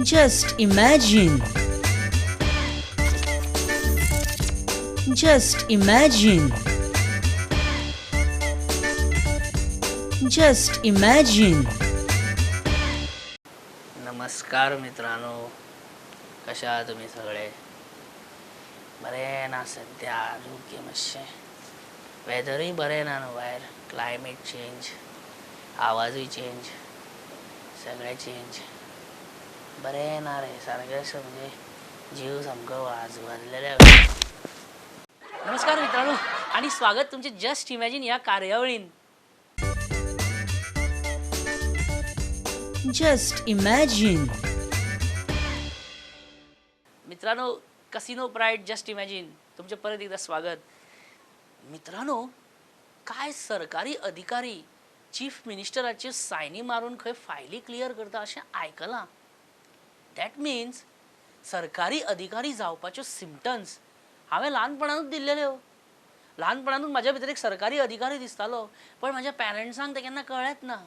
Just imagine. Just imagine. Just imagine. नमस्कार मित्रांनो, कशा आहात तुम्ही सगळे? बरें ना सद्या आरोग्य मातशें, वेदरूय बरें ना न्हू भायर, क्लायमेट चेंज, आवाजूय चेंज, सगळें चेंज, बरें ना रे सारकें, अशें म्हणजे जीव सामको वाजवाजलेले. नमस्कार मित्रांनो आणि स्वागत तुमचे जस्ट इमॅजिन ह्या कार्यावळीन. Just imagine. मित्रांनो, कसिनो प्राईड जस्ट इमॅजिन तुमचे परत एकदा स्वागत. मित्रांनो, काय सरकारी अधिकारी चीफ मिनिस्टराच्यो सायनी मारून खंय फायली क्लियर करता अशें आयकलां. That means सरकारी अधिकारी जावपाच्यो सिमटम्स हांवें ल्हानपणानूच दिल्लेल्यो. ल्हानपणानूच म्हाज्या भितर एक सरकारी अधिकारी दिसतालो, पण म्हाज्या पॅरंट्सांक तें केन्ना कळ्ळेंच ना.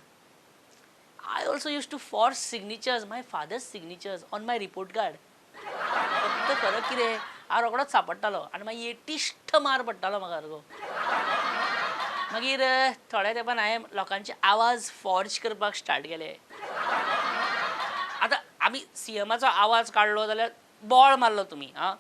I also used to force signatures, my father's signatures on my report card. फक्त फरक कितें, हांव रोखडोच सांपडटालो आनी मागीर येटिश्ट मार पडटालो म्हाका सारको. मागीर थोड्या तेंपान हांवें लोकांचे आवाज फॉर्ज करपाक स्टार्ट केले. आतां आमी सीएमाचो आवाज काडलो जाल्यार बोळ मारलो तुमी. आं,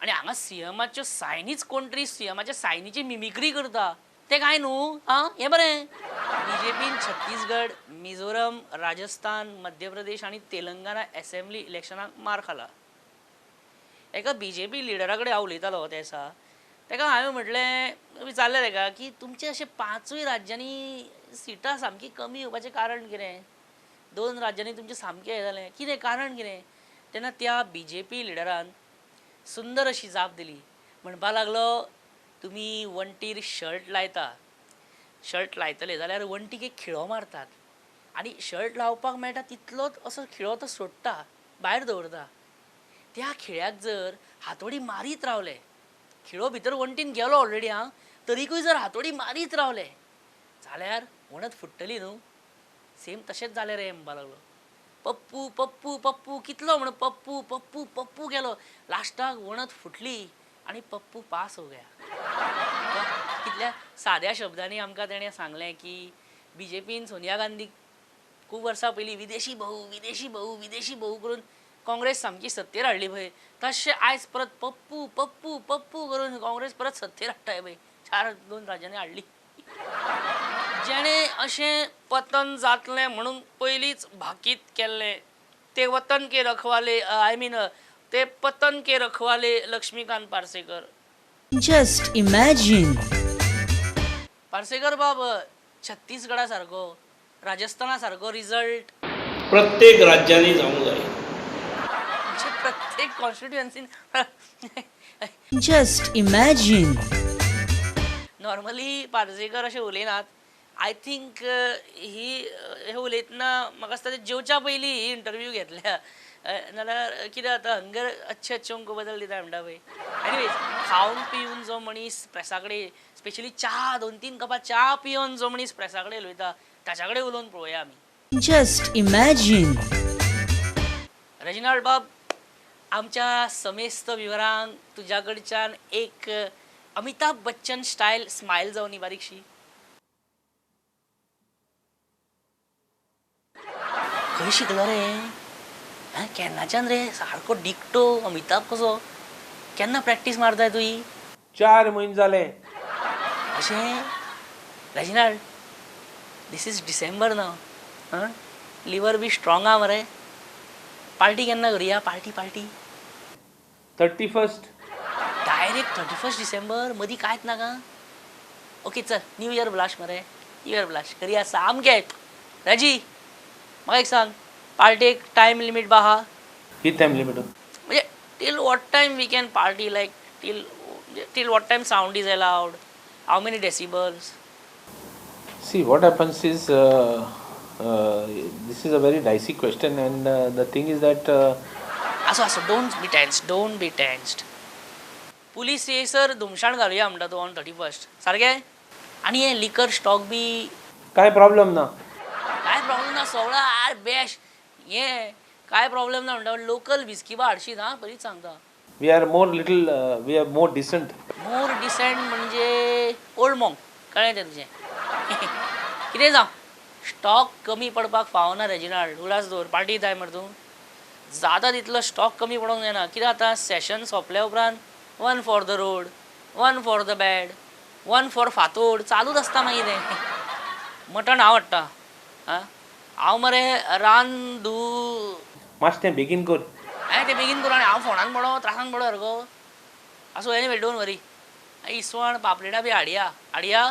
आनी हांगा सीएमाच्यो सायनीच कोण तरी सीएमाच्या सायनीची मिमिक्री करता तें कांय न्हू. आं, हें बरें. बीजेपीन छत्तीसगड, मिझोरम, राजस्थान, मध्य प्रदेश आनी तेलंगाना एसेंब्ली इलेक्शनाक मार खाला. एका बीजेपी लिडरा कडेन हांव उलयतालो त्या दिसा, ताका हांवें म्हटलें, विचारलें ताका की तुमचे अशे पांचूय राज्यांनी सिटां सामकी कमी येवपाचें कारण कितें? दोन राज्यांनी तुमचें सामकें हें जालें, कितें कारण कितें? तेन्ना त्या बीजेपी लिडरान सुंदर अशी जाप दिली. म्हणपा लागलो, तुमी वण्टीर शर्ट लायता, शर्ट लायतले जाल्यार वण्टीक एक खिळो मारतात आनी शर्ट लावपाक मेळटा तितलोच असो खिळो तो सोडटा, भायर दवरता. त्या खिळ्याक जर हातोडी मारीत रावले, खिळो भितर वण्टीन गेलो ऑलरेडी, आं, तरीकूय जर हातोडी मारीत रावले जाल्यार वणत फुट्टली न्हू. सेम तशेंच जालें रे म्हणपा लागलो. पप्पू पप्पू पप्पू कितलो म्हण पप्पू पप्पू पप्पू गेलो, लास्टाक वणत फुटली आनी पप्पू पास हो गया. कितल्या साद्या शब्दांनी आमकां तेणें सांगलें की बीजेपीन सोनिया गांधीक खूब वर्सां पयलीं विदेशी भाऊ विदेशी भाऊ विदेशी भाऊ करून काँग्रेस सामकी सत्तेर हाडली पळय, तशें आयज परत पप्पू पप्पू पप्पू करून काँग्रेस परत सत्तेर हाडटाय पळय, चार दोन राज्यांनी हाडली. जेणें अशें पतन जातलें म्हणून पयलींच भाकीत केल्लें ते वतन के रखवाले, I mean ते पतन के रखवाले Laxmikant Parsekar. Just imagine. Parsekar बाब, छत्तीसगडा सारको, राजस्थाना सारको रिजल्ट प्रत्येक राज्यांनी जावंक जाय. म्हणजे प्रत्येक कॉन्स्टिट्युएन्सीन. Just imagine. Normally Parsekar अशें उलयनात. I think ही हे उलयतना म्हाका दिसता ते जेवच्या पयलीं ही इंटरव्यू घेतल्या, नाल्यार कितें जाता, हंगर अच्छे अच्छों को बदल दिता म्हणटा पळय. एनिवेज, खावन पिवन जो मनीस प्रेसा कडेन, स्पेशली च्या, 2-3 कपां च्या पिवन जो मनीस प्रेसा कडेन उलयता ताच्या कडेन उलोवन पळोवया आमी. Just imagine. Reginald बाब, आमच्या समेस्त विवरांक तुज्या कडच्यान एक अमिताभ बच्चन स्टायल स्मायल जावनी बारीकशी. खंय शिकलो रे? आं, केन्नाच्यान रे सारको डिकटो अमिताभ कसो? केन्ना प्रॅक्टीस मारताय तूं ही? 4 म्हयने जाले. अशें? रेजिनाल्ड, this is December नाव. आं, लिवर बी स्ट्रॉंग आहा मरे. पार्टी केन्ना करुया? Party party 31. Direct 31 December, मदीं कांयच नाका. ओके चल, न्यू इयर ब्लास्ट मरे, न्यू इयर ब्लास्ट करुया सामकें. राजी, म्हाका एक सांग, पार्टेक टायम लिमीट बा आहा? कितें टायम लिमीट? म्हणजे till what time we can party, like till what time sound is allowed, how many decibels? See, what happens is, this is a very dicey question, and the thing is that असो असो, don't be tensed, don't be tensed. Police येयसर धुमशाण घालुया म्हणटा तूं on 31, सारकें? आनी हें liquor stock बी काय problem ना. काय प्रॉब्लम ना, सगळो आर बेस्ट. हें काय प्रॉब्लेम ना म्हणटा, लोकल व्हिस्की बा हाडशी ना, बरीच सांगता. We are more little, we are more decent. More decent म्हणजे ओल्ड मॉंक, कळ्ळें तें तुजें. कितें जावं, स्टॉक कमी पडपाक फावना रेजिनाल्ड, उगडास दवर. पार्टी जाय मरे तूं, जाता तितलो स्टॉक कमी पडोंक जायना. कितें आतां सेशन सोंपल्या उपरांत one for the road, one for the bed, one for फांतोड चालूच आसता मागीर तें. मटण हांव हाडटा. आं, हांव मरे रान दू मातशें तें बेगीन कर. हांवें तें बेगीन करूं आनी हांव फोणान पडो, त्रासान पडो सारको. आसूं, एनीवे don't worry. इसवण पापलेटां बी हाडया हाडया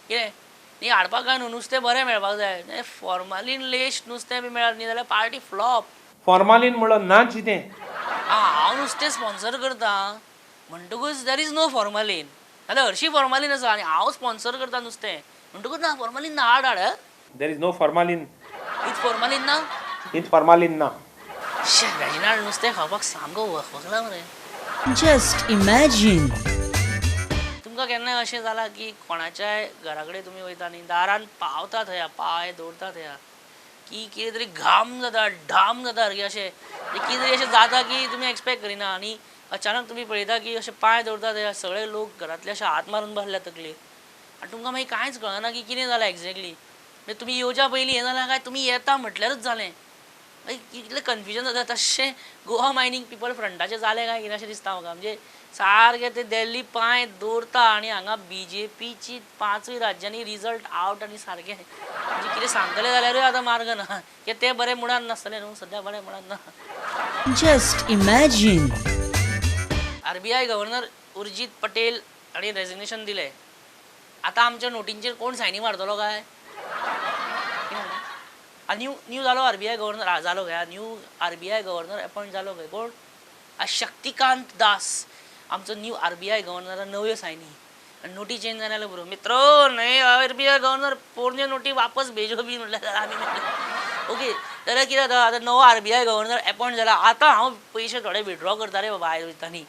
कितें न्ही हाडपाक काय न्हू, नुस्तें बरें मेळपाक जाय. फॉर्मालीन लेश नुस्तें बी मेळत न्ही जाल्यार पार्टी फ्लॉप. फॉर्मालीन म्हणलो नाच तें. हांव नुस्तें स्पॉन्सर करता म्हणटकूच there is no formalin. जाल्यार हरशीं फॉर्मालीन आसा आनी हांव स्पॉन्सर करता नुस्तें म्हणटकूच ना फॉर्मालीन ना, हाड हाड. There is no formalin. With formalin ना, विथ फॉर्मालीन ना. शे रेजिनाल्ड नुस्तें खावपाक सामको वखवखला मरे. Just imagine. तुमकां केन्नाय अशें जालां की कोणाच्याय घरा कडेन तुमी वयता न्ही, दारान पावता थंय, पांय दवरता थंय की कितें तरी घाम जाता, ढाम जाता सारकें, अशें कितें तरी अशें जाता की तुमी एक्सपेक्ट करिना. आनी अचानक तुमी पळयता की अशें पांय दवरता थंय सगळे लोक घरांतले अशे हात मारून बसल्या तकलेर, आनी तुमकां मागीर कांयच कळना की कितें जालां एग्जॅक्टली. म्हणजे तुमी येवच्या पयलीं हें जालां काय तुमी येता म्हटल्यारूच जालें, मागीर कितलें कन्फ्युजन जाता. तशें गोवा मायनींग पिपल फ्रंटाचें जालें काय कितें अशें दिसता म्हाका. म्हणजे सारकें ते दिल्ली पांय दवरता आनी हांगा बीजेपीची 5 राज्यांनी रिजल्ट आवट आनी सारकें म्हणजे कितें सांगतलें जाल्यारूय आतां मार्ग ना, कित्याक ते बरें मुडान नासतलें न्हू, सद्या बरें मुडान ना. Just imagine. RBI governor Urjit Patel हांणी रेजिग्नेशन दिलें. आतां आमच्या नोटींचेर कोण सायनी मारतलो काय? न्यू न्यू जालो आरबीआय गव्हर्नर, जालो काय न्यू आरबीआय गव्हर्नर अपॉयंट जालो काय कोण? शक्तिकांत दास आमचो न्यू आरबीआय गव्हर्नर, नव्यो सायनी आनी नोटी चेंज जाल्यार बरो. मित्र न्हय आरबीआय गव्हर्नर पोरण्यो नोटी वापस भेजो बी म्हणल्यार आमी ओके. जाल्यार कितें जाता आतां नवो आरबीआय गव्हर्नर अपॉयंट जाला, आतां हांव पयशे थोडे विड्रॉ करता रे बाबा आयज वयता न्ही.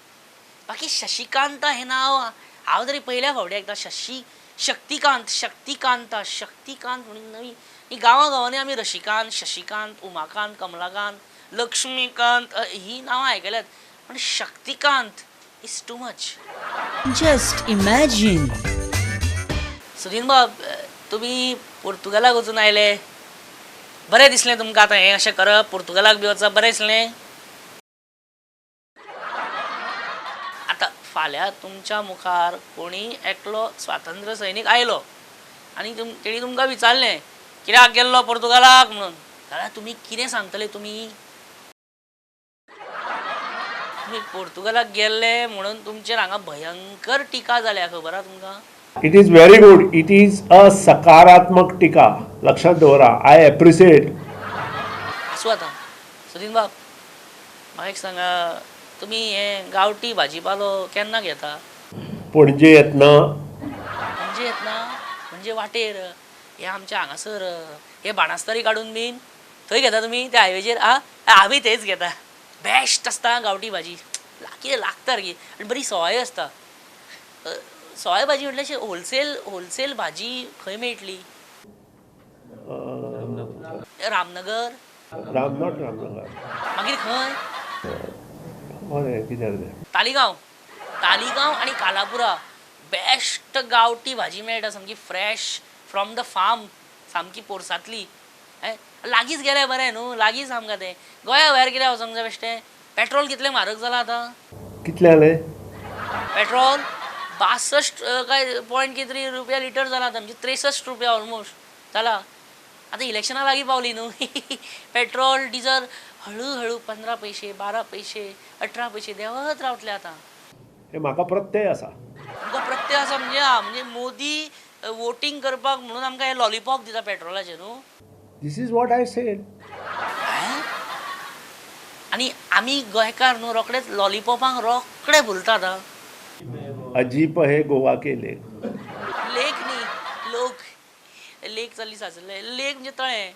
बाकी शशिकांता हें नांव हांव तरी पयल्या फावटी आयकता. शक्तिकांत शक्तिकांता शक्तिकांत म्हणून नवी ही गांवां गांवांनी आमी रशिकांत, शशिकांत, उमाकांत, कमलाकांत, लक्ष्मीकांत ही नांवां आयकल्यात, पण Shaktikanta is too much. Just imagine. Sudin बाब, तुमी पोर्तुगालाक वचून आयले, बरें दिसलें तुमकां आतां हें अशें करप, पोर्तुगालाक बी वचप बरें दिसलें? आतां फाल्यां तुमच्या मुखार कोणी एकलो स्वातंत्र्य सैनीक आयलो आनी तेणी तुमकां विचारलें कित्याक गेल्लो पोर्तुगालाक म्हणून, जाल्यार तुमी कितें सांगतले? तुमी पोर्तुगालाक गेल्ले म्हणून तुमचेर हांगा भयंकर टिका जाल्या, खबर आहा तुमकां? It is very good. It is a सकारात्मक टिका, लक्षात दवरा. I appreciate. आसूं आतां. सुदीन बाब, म्हाका एक सांगा, तुमी हें गांवठी भाजीपालो केन्ना घेता? पणजे येतना. पणजे येतना म्हणजे वाटेर हे आमच्या हांगासर हे बाणास्तारी काडून बीन थंय घेता तुमी त्या हायवेचेर? आ हांवूय थंयच घेता. बेस्ट आसता गांवठी भाजी, कितें लागता सारकी आनी बरी सवाय आसता. सवाय भाजी म्हटल्यार अशी होलसेल होलसेल भाजी खंय मेळटली? रामनगर. Ram not Ramnagar. मागीर खंय? बरें कितें तें तालिगांव. तालिगांव आनी कालापुरा बेस्ट गांवठी भाजी मेळटा, सामकी फ्रेश फ्रॉम the farm, सामकी पोरसांतली. लागींच गेल्यार बरें न्हू, लागींच आमकां तें. गोंया भायर कित्याक वचोंक जाय बेश्टें? पेट्रोल कितलें म्हारग जालां आतां. कितलें जालें पेट्रोल? 62 काय पॉयंट कितें तरी रुपया लिटर जालां आतां, म्हणजे 63 रुपया ऑलमोस्ट जालां. आतां इलेक्शनां लागीं पावलीं न्हू. पेट्रोल डिजल हळू हळू 15 पयशे, 12 पयशे, 18 पयशे देंवत रावतले आतां. हें म्हाका प्रत्यय आसा. तुमकां प्रत्यय आसा म्हणजे म्हणजे मोदी वोटींग करपाक म्हणून आमकां हे लॉलीपॉप दिता पेट्रोलाचे न्हू. This is what I said. आनी आमी गोंयकार न्हू रोखडेच लॉलीपॉपांक रोखडे भुलतात. अजीब हे गोवा के लेक. लेक न्ही, लोक. लेक चल्ली सासले, लेक म्हणजे तळें.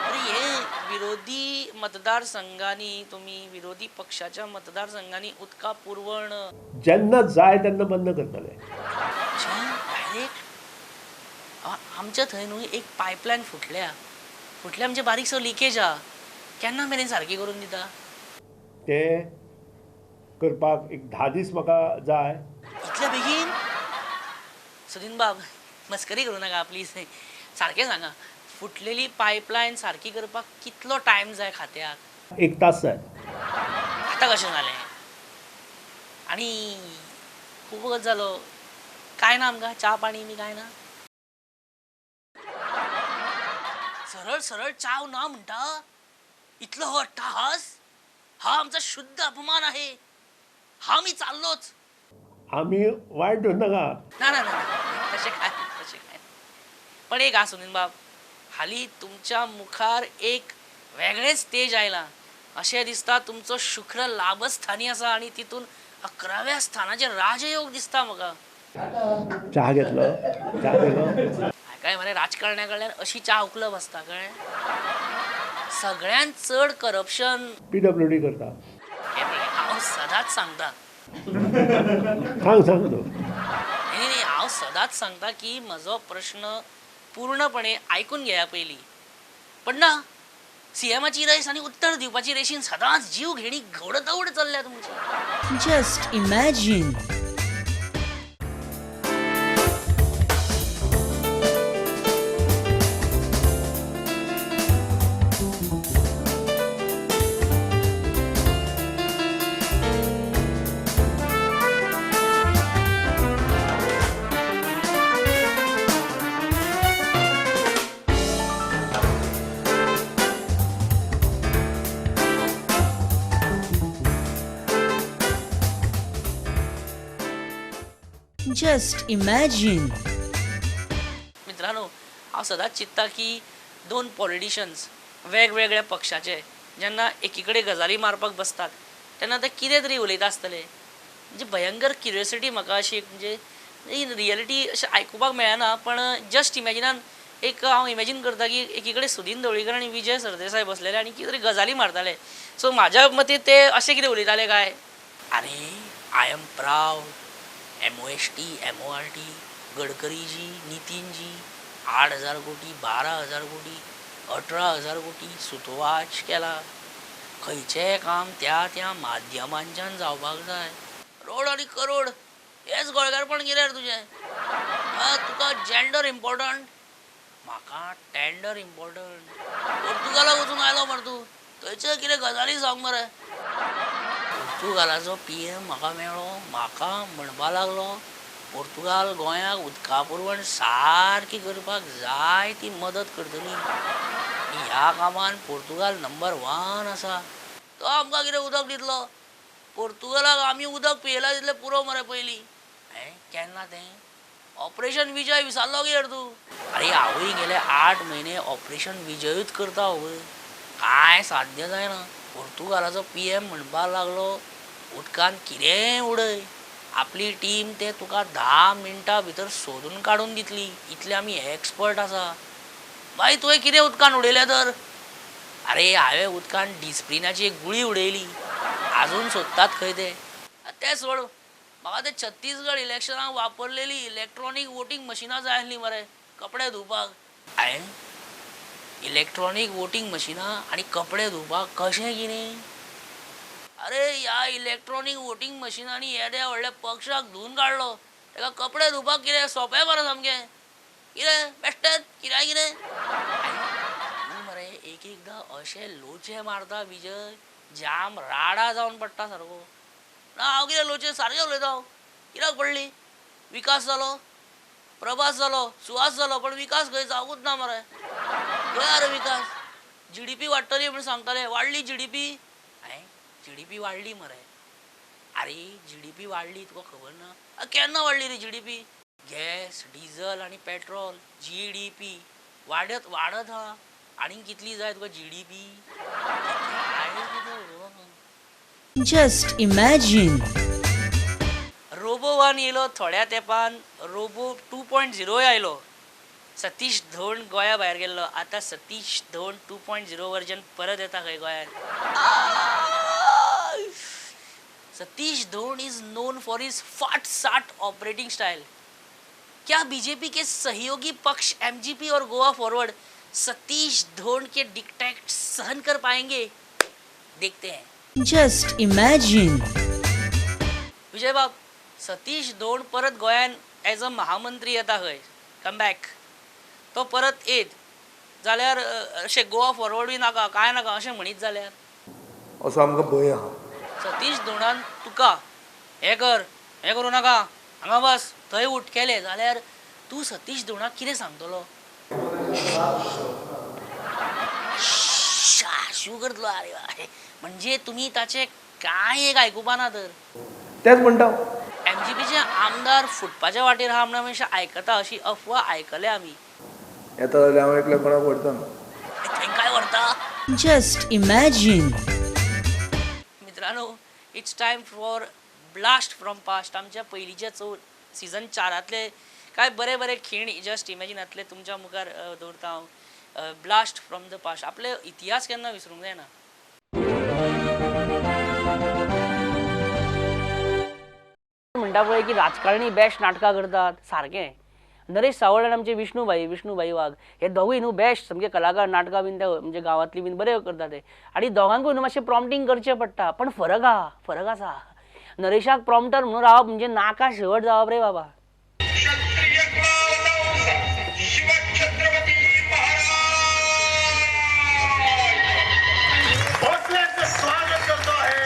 अरे हे विरोधी मतदारसंघांनी, तुमी विरोधी पक्षाच्या मतदारसंघांनी उदका पुरवण जेन्ना जाय तेन्ना बंद करतले. डायरेक्ट आमच्या थंय न्हू एक पायपलायन फुटल्या, फुटल्या म्हणजे बारीकसो लिकेज आहा. केन्ना मेरेन सारकी करून दिता? ते करपाक एक 10 दीस म्हाका जाय. इतले बेगीन? सुदीन बाब मस्करी करूं नाका प्लीज, सारकें सांगा, फुटलेली पायपलायन सारकी करपाक कितलो टायम जाय खात्याक? 1 तास जाय. आतां कशें जालें? आनी खूब वगत जालो, काय ना आमकां च्या पाणी बी काय ना? सरळ सरळ चाव ना म्हणटा? इतलो हो अट्टाहास? हा आमचा शुद्ध अपमान आहे. हा मी चाललोच. आमी वायट धरू नाका. ना ना ना तशें काय तशें काय. पण एक आहा सुनील बाब, हालीं तुमच्या मुखार एक वेगळेंच तेज आयलां अशें दिसता. तुमचो शुक्र लाभस्थानी आसा आनी तितून 11व्या स्थानाचेर राजयोग दिसता म्हाका. च्या घेतलो? च्या घेतलो? काय मरे, राजकारण्या कडल्यान अशी च्या उपलब्ध आसता कळ्ळें? सगळ्यांत चड करप्शन PWD करता. हांव सदांच सांगता. सांग सांग तूं. न्ही न्ही, हांव सदांच सांगता की म्हजो प्रश्न पूर्णपणे आयकून घेया पयलीं. पण ना, सीएमाची रेस आनी उत्तर दिवपाची रेशीन सदांच जीव घेणी घोडदौड चल्ल्या तुमची. Just imagine. Just imagine. मित्रांनो, हांव सदांच चिंत्ता की 2 पॉलिटिशन्स वेगवेगळ्या पक्षाचे जेन्ना एकी कडेन गजाली मारपाक बसतात तेन्ना ते कितें तरी उलयता आसतले. म्हणजे भयंकर क्युरियोसिटी म्हाका अशी, म्हणजे इन रियलिटी अशें आयकुपाक मेळना, पण जस्ट इमॅजिनान एक हांव इमॅजीन करता की एकी कडेन सुदीन ढवळीकर आनी विजय सरदेसाय बसलेले आनी कितें तरी गजाली मारताले. सो म्हाज्या मते ते अशें कितें उलयताले काय, अरे I am proud, MOST, MORT, Gadkariji, Nitinji, 8,000 कोटी, 12,000 कोटी, 18,000 कोटी सुतवाच केला. खंयचेंय काम त्या त्या माध्यमांच्यान जावपाक जाय. रोड आनी करोड हेच गोळगारपण कितें तुजें? तुका जेंडर इम्पॉर्टंट, म्हाका टेंडर इम्पॉर्टंट. पोर्तुगालाक वचून आयलो मरे तूं, थंयच्यो कितें गजाली सांग मरे. पोर्तुगालाचो PM म्हाका मेळ्ळो, म्हाका म्हणपा लागलो पोर्तुगाल गोंयाक उदका पुरवण सारकी करपाक जाय ती मदत करतली आनी ह्या कामान पोर्तुगाल नंबर 1 आसा. तो आमकां कितें उदक दितलो? पोर्तुगालाक आमी उदक पियेला तितलें पुरो मरे पयलीं. हें केन्ना तें ऑपरेशन विजय विसरलो कितें तूं? अरे हांवूय गेले 8 म्हयने ऑपरेशन विजयूच करता हो, कांय साध्य जायना. पोर्तुगालाचो PM म्हणपाक लागलो उदकान कितेंय उडय, आपली टीम ते तुका 10 मिनटां भितर सोदून काडून दितली, इतले आमी एक्सपर्ट आसा. बाय तुवें कितें उदकान उडयलें तर? अरे हांवें उदकान डिस्प्लिनाची एक गुळी उडयली, आजून सोदतात खंय ते. तें सोड, म्हाका ते छत्तीसगड इलेक्शनाक वापरलेली इलेक्ट्रॉनीक वोटींग मशिनां जाय आसलीं मरे कपडे धुवपाक. हांवें इलेक्ट्रॉनीक वोटींग मशिनां आनी कपडे धुवपाक कशें कितें? अरे ह्या इलेक्ट्रॉनीक वोटींग मशिनांनी येद्या व्हडल्या पक्षाक धुवन काडलो, ताका कपडे धुवपाक कितें सोंपें मरे सामकें. कितें बेश्टेंच कित्याक कितें तूं मरे एक एकदां अशे लोचे मारता विजय, जाम राडा जावन पडटा सारको. ना हांव कितें लोचे सारकें उलयता हांव. कित्याक पडली? विकास जालो, प्रभास जालो, सुहास जालो, पण विकास खंय जावूंकच ना मरे. खंय आरे विकास? GDP वाडटली म्हूण सांगताले, वाडली GDP? हांवें GDP वाडली मरे. अरे GDP वाडली तुका खबर ना? केन्ना वाडली रे GDP? Gas, diesel आनी पेट्रोल GDP वाडत वाडत हा, आनी कितली जाय तुका GDP? Just imagine. Robo 1 येयलो थोड्या तेंपान, रोबो 2.0 आयलो. सतीश धोंड गोंया भायर गेल्लो, आतां सतीश धोंड 2.0 वर्जन परत येता खंय गोंयांत. Satish Dhond is known for his फाट साठ ऑपरेटिंग स्टाइल. क्या बीजेपी के सहयोगी पक्ष MGP और गोवा फॉरवर्ड सतीश धोंड के डिक्टेट सहन कर पाएंगे? देखते हैं. Just imagine. विजयबाब, सतीश धोंड परत गोंयान एज अ महामंत्री येता खंय, कमबॅक. तो परत येत जाल्यार अशें गोवा फॉरवर्ड बी नाका, कांय नाका अशें म्हणीत जाल्यार? असो आमकां भंय आहा. सतीश धोंडान तुका हें कर, हें करूं नाका, हांगा बस, थंय उठ केलें जाल्यार तूं सतीश धोंडाक कितें सांगतलो? शू करतलो. अरे म्हणजे तुमी ताचें कांय एक आयकुपा ना तर? तेंच म्हणटा. एमजीपीचे आमदार फुटपाच्या वाटेर आहा म्हणून अशें आयकता, अशी अफवा आयकल्या आमी. येता जाल्यार हांव एकल्या कोणाक व्हरता. थंय व्हरता? Just imagine. मित्रांनो, it's time for blast from past. आमच्या पयलींच्या चौ सीझन 4तले काय बरे बरे खीण जस्ट इमॅजिनांतले तुमच्या मुखार दवरता हांव. Blast from the past. आपले इतिहास केन्ना विसरूंक जायना. म्हणटा पळय की राजकारणी बेस्ट नाटकां करतात सारकें. नरेश सावळ आनी आमचे विष्णुभाई, विष्णुभाई वाघ हे दोगूय न्हू बेस्ट सामके कलाकार. नाटकां बीन ते म्हणजे गांवांतली बीन बरे करता ते. आनी दोगांकूय न्हू मातशें प्रॉम्प्टींग करचें पडटा, पण फरक आहा, फरक आसा. नरेशाक प्रॉम्प्टर म्हणून रावप म्हणजे नाका शेवट जावप रे बाबा. स्वागत करतो आहे.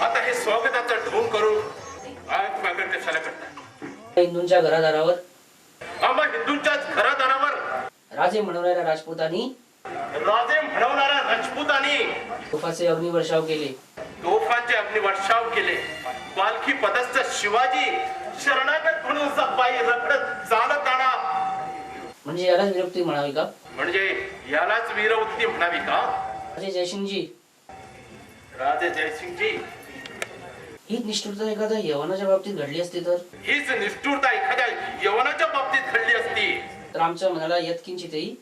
आता हे स्वागताचं ढोंग करून आज स्वागत कशाला करतात? हिंदूंच्या घरादारावर, आम्हा हिंदूंच्याच घरादारावर राजे म्हणवणाऱ्या राजपुतांनी, राजे म्हणवणाऱ्या राजपुतांनी तोफाचे अग्निवर्षाव केले. तोफांचे अग्निवर्षाव केले. पालखी पदस्थ शिवाजी शरणागत म्हणून सपाई रखडत चालत आणा. म्हणजे यालाच विरक्ती म्हणावी का? म्हणजे यालाच वीरवृत्ती म्हणावी का? राजे जयसिंगजी, राजे जयसिंगजी, हीच निष्ठुरता एखाद्या यवनाच्या बाबतीत घडली असती तर? हीच निष्ठुरता एखाद्या यवनाच्या बाबतीत घडली असती तर आमच्या मनाला यत्किंचितही,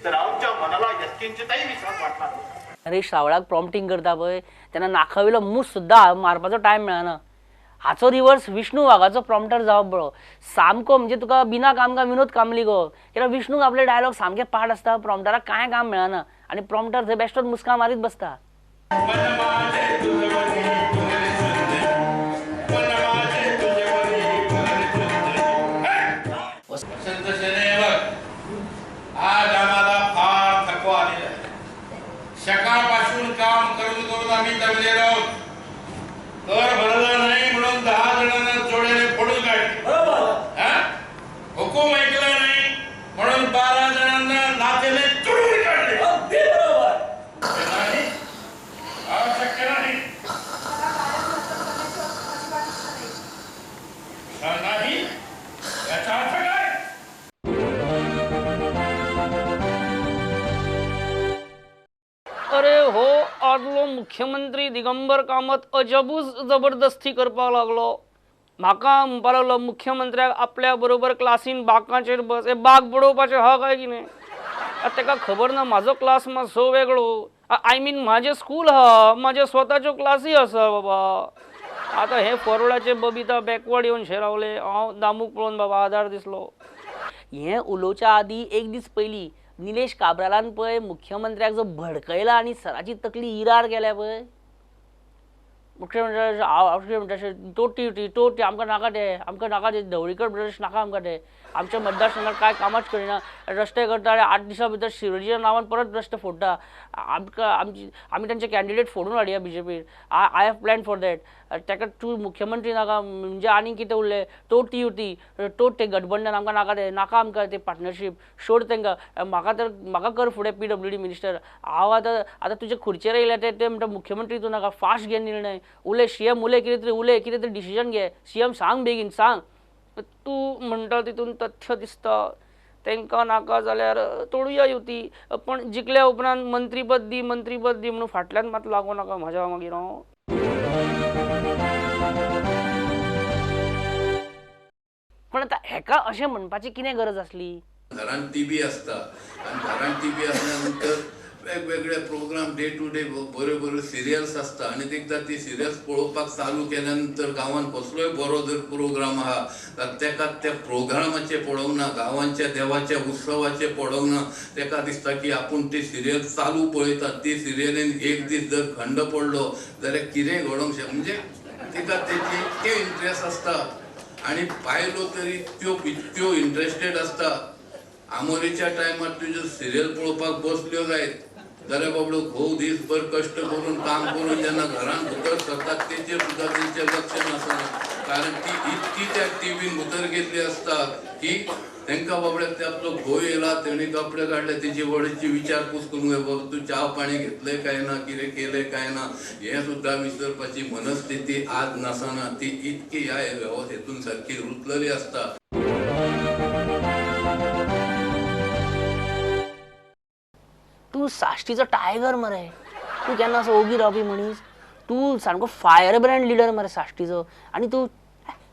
तर आमच्या मनाला यत्किंचितही विश्वास वाटला. नरेश सावळाक प्रॉम्प्टींग करता पळय तेन्ना नाखाविलो मूस सुद्दां मारपाचो टायम मेळना. हाचो रिवर्स विष्णू वाघाचो प्रॉम्प्टर जावप बरो सामको. म्हणजे तुका बिना काम का विनोद कामली गो, कित्याक विष्णूक आपले डायलॉग सामके पाठ आसता. प्रॉम्प्टराक कांय काम मेळना आनी प्रॉम्प्टर थंय बेश्टोच मुस्कां मारीत बसता. वसंत शनिवार आज आम्हाला फार थकवा आलेला आहे. सकाळपासून काम करून करून आम्ही दमलेलो आहोत. कर भरला नाही म्हणून 10 जणांना जोड्याने फोडून काढले. हुकूम ऐकला नाही म्हणून 12 जणांना नात्याने तुडवून काढले. नाही, शक्य नाही. नाही याचा अर्थ काय? अरे हो, आदलो मुख्यमंत्री दिगंबर कामत अजबूच जबरदस्ती करपाक लागलो. म्हाका म्हणपाक लागलो मुख्यमंत्र्याक आपल्या बरोबर क्लासीन बाकाचेर बस. हे बाग बडोवपाचें हा काय कितें? आतां ताका खबर ना म्हाजो क्लास मातसो वेगळो. I mean म्हाजें स्कूल आहा, म्हाजे स्वताच्यो क्लासी आसा बाबा. आतां हे फॉरवर्डाचे बबिता बॅकवर्ड येवन शे रावले. हांव दामूक पळोवन बाबा आदार दिसलो. हें उलोवच्या आदीं एक दीस पयलीं निलेश काब्रालान पळय मुख्यमंत्र्याक जो भडकयला आनी सराची तकली इरार केल्या पळय. मुख्यमंत्री म्हणटा अशें तोटी ती तोटी आमकां नाका ते, आमकां नाका ते ढवळीकर ब्रदर्स नाका आमकां ते. आमच्या मतदारसंघात कांय कामांच करिना, रस्ते करता आनी 8 दिसां भितर शिरोडीच्या नांवान परत रस्ते फोडटा. आमकां आमची आमी तांचे कॅन्डिडेट फोडून हाडया बीजेपीन. I have plan for that. ताका तूं मुख्यमंत्री नाका म्हणजे आनीक कितें उरलें? तोटी उटी तोट ते गठबंधन आमकां नाका ते, नाका आमकां ते पार्टनरशीप सोड तांकां. म्हाका तर म्हाका कर फुडें पीडब्ल्यूडी मिनिस्टर. हांव आतां आतां तुजे खुर्चेर येयल्या ते ते म्हणटा मुख्यमंत्री तूं नाका, फास्ट घे निर्णय. उलय सीएम, उलय कितें तरी उलय, कितें तरी डिसिजन घे सीएम, सांग बेगीन सांग. तूं म्हणटा तितून तथ्य दिसता. तांकां नाका जाल्यार तोडुया युती, पण जिखल्या उपरांत मंत्रीपद दी, मंत्रीपद दी म्हणून फाटल्यान मात लागूं नाका म्हाज्या मागीर. हांव पण आतां हेका अशें म्हणपाची कितें गरज आसली? घरांत टीव्ही असता आणि घरांत टीव्ही असल्यानंतर वेगवेगळे प्रोग्राम डे टू डे बऱ्यो बऱ्यो सिरियल्स आसता आनी एकदां ती सिरियल्स पळोवपाक चालू केल्या नंतर गांवांत कसलोय बरो जर प्रोग्राम आहा तर तेका त्या प्रोग्रामाचें पळोवंक ना, गांवांच्या देवाच्या उत्सवाचें पळोवंक ना, तेका दिसता की आपूण ती सिरियल चालू पळयता. ती सिरियलीन एक दीस जर खंड पडलो जाल्यार कितेंय घडोवंक शकता, म्हणजे तिका तेची इतके इंट्रस्ट आसता आनी बायलो तरी त्यो इतक्यो इंट्रस्टेड आसता. आमोरेच्या टायमार तुज्यो सिरियल पळोवपाक बसल्यो जायत जाल्यार बाबडो घोव दीसभर कश्ट करून काम करून जेन्ना घरान भितर सरतात तेचेर सुद्दां तेंचें लक्ष नासना, कारण ती इतकी त्या टिवीन भितर गेल्ली आसता की तांकां बाबड्याक ते आपलो घोव येयला तेणी कपडे काडले तेजी वडीची विचारपूस करूंक जाय, बाबा तूं च्या पाणी घेतलें काय ना, कितें केलें काय ना, हें सुद्दां विसरपाची मनस्थिती आज नासना. ती इतकी ह्या वेवस्थेतून सारकी रुतलेली आसता. तूं साश्टीचो टायगर मरे, तूं केन्ना असो ओगी रावपी मनीस, तूं सामको फायर ब्रँड लिडर मरे साश्टीचो. आनी तूं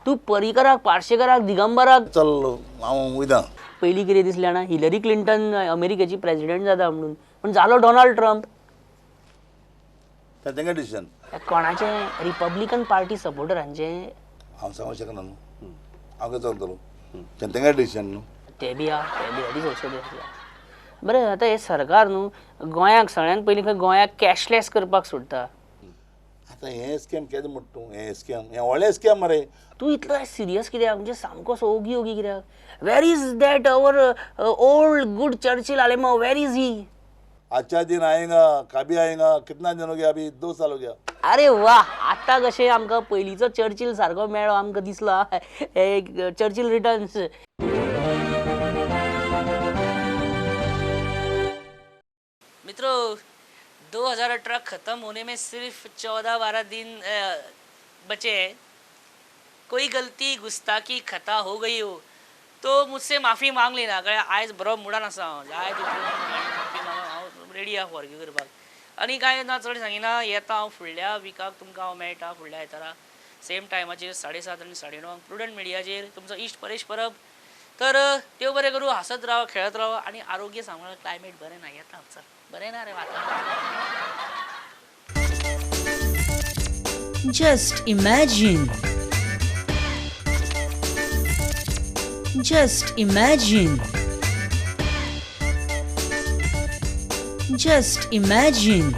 तूं पर्रीकराक, पार्शेकराक, दिगंबराक चल्लो हांव वयता. पयलीं कितें दिसलें जाणा, हिलरी क्लिंटन अमेरिकेची प्रेजिडेंट जाता म्हणून, पूण जालो डोनाल्ड ट्रम्प. तेंगे डिसिजन कोणाचें रिपब्लिकन पार्टी सपोर्टरांचें हांव सांगूंक शकना न्हू, हांव कितें सांगतलो, तेंगे डिसिजन न्हू. ते बी आहा, ते बी अडीच वर्सां बी आसल्या. बरें आतां हें सरकार न्हू गोंयाक सगळ्यांत पयलीं खंय गोंयाक कॅशलॅस करपाक सोदता. आतां हें स्कॅम केदें म्हणटा तूं, हें स्कॅम हें व्हडलें स्कॅम मरे. तूं इतलो सिरियस कित्याक, म्हणजे सामको असो ओगी ओगी कित्याक? Where is that our old good Churchill Alemao, where is he? अच्छा दिन आएगा, कभी आएगा, कितना दिन हो गया, अभी 2 साल हो गया. अरे वा, आतां कशें आमकां पयलींचो चर्चिल सारको मेळ्ळो आमकां दिसला, चर्चिल रिटर्न्स. मित्रों 2018 ख़त्म होने में सिर्फ 14-12 दिन बचे हैं. कोई गलती गुस्ताखी खता हो गई हो तो मुझसे माफ़ी मांग लेना. कारण आयज बरो मुडान आसा हांव, जाय तितली माफी मागून हांव रेडी आहा फॉरगिव करपाक. आनी कांय ना चड सांगिना, येता हांव फुडल्या विकाक तुमकां हांव मेळटा फुडल्या आयतारा सेम टायमाचेर 7:30 आनी 9:30 प्रुडंट मिडियाचेर. तुमचो इश्ट परेश परब. तर देव बरें करूं, हांसत रावा, खेळत रावा आनी आरोग्य सांबाळा. क्लायमेट बरें ना, येता चल बरें ना रे वातावरण. Just imagine. Just imagine. Just imagine.